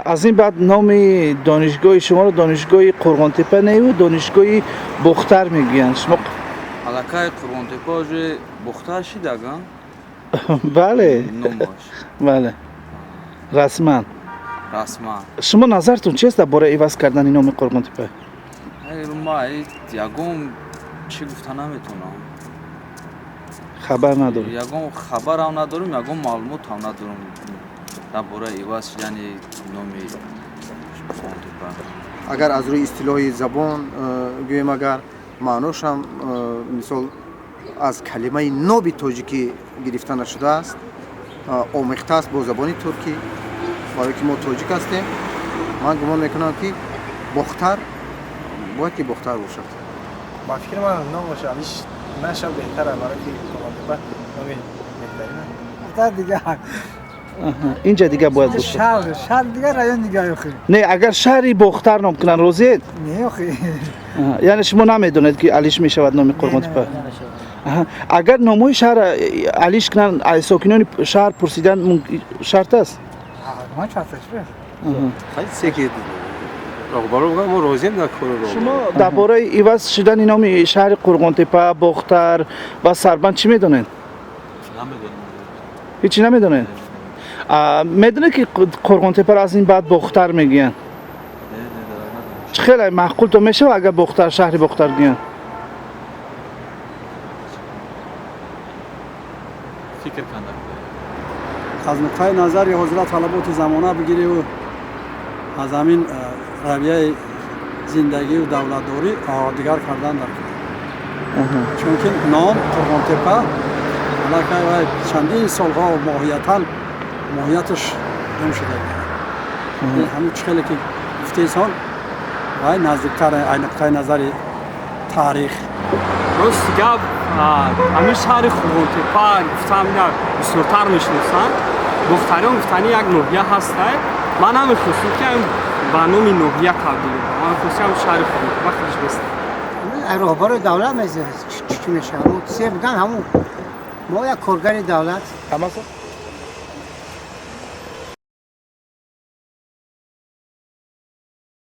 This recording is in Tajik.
Аз ин баъд номи донишгоҳи шуморо донишгоҳи Қурғонтепа неву донишгоҳи Бохтар мегӯянд. Шумо Аллакай Қурғонтепа уже Бохтар шидага? Бале. Номаш. Бале, расман. Расман. Шумо назартон чист дар бораи иваз кардани номи Қурғонтепа? Ма ягон чӣ гуфта наметавонам. Хабар надоред? Ягон хабарам надорам, ягон маълумотам надорам дар бораи иваз шудани номи Қурғонтепа. Агар аз рӯи истилоҳи забон гӯем, агар маъношам, мисол, аз калимаи ноби тоҷикӣ гирифта нашудааст, омехта аст бо забони туркӣ. Барое ки мо тоҷик ҳастем, ман гумон мекунам, ки Бохтар бояд ки Бохтар бошад. Ба фикри ман, номаш алиш наша беҳтара, барое ки Қурғонтепа номи беҳтарина. Дигар. Инҷа дигар бояд бошад. Шаҳр, шаҳр дигар, район дигар охи. Не, агар шаҳри Бохтар ном кунанд, розиед? Не охи. Яъне шумо намедонед, ки алиш мешавад номи Қурғонтепа? Агар номҳои шаҳр алиш кунанд, сокинони шаҳр пурсидан шарт аст? Ки роҳбаро мо розием дар кори. Шумо дар бораи иваз шудани номи шаҳри Қурғонтепа, Бохтар ва Сарбанд чӣ медонед? Ҳечи намедонед? Медонед, ки Қурғонтепаро аз ин баъд Бохтар мегӯянд? Чӣ хеле маъқултон мешавад, агар Бохтар, шаҳри Бохтар гӯянд? Фикр канда. Аз нуқтаи назари ҳозира, талаботи замона бигирию аз ҳамин равияи зиндагию давлатдорӣ дигар кардан дар, чунки ном Қурғонтепа аллакай вай чандин солҳо моҳиятан моҳияташ гум шуда. Ҳамин чӣ хеле ки гуфтесон, вай наздиктар ай нуқтаи назари таърих. Рости гап, ҳамин шаҳри Қурғонтепа гуфтам, бисёртар мешиносанд. Бохтариён гуфтани як ноҳия ҳастай. Ман намехостам, ки ба номи ноҳия табдил ёбад. Ман мехостам шаҳри Қурғонтепа худаш беста. Роҳбарои давлат чӣ мешавад, се биган, ҳамун мо як коргари давлат.